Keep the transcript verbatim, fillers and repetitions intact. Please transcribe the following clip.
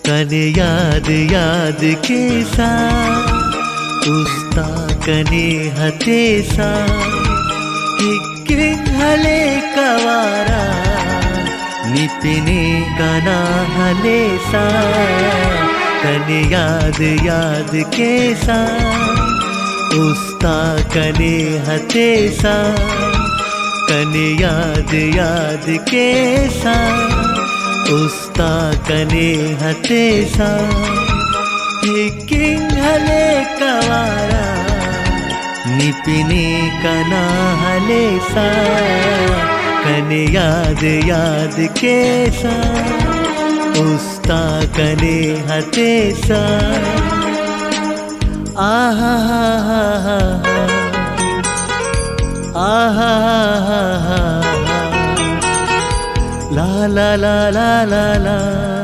کنے یاد یاد کیسہ، استا کنے ہتیسہ، ہکن ہلیک اوارہ، نی پنے کنا ہلیسہ۔ کنے یاد یاد کیسہ، استا کنے ہتیسہ، کنے یاد یاد کیسہ، استا کنے ہتیسہ، ہکن ہلیک اوارہ، نی پنے کنا ہلیسہ۔ کنے یاد یاد کیسہ، استا کنے ہتیسہ۔ آہا، آہا، لا لا لا لا لا لا۔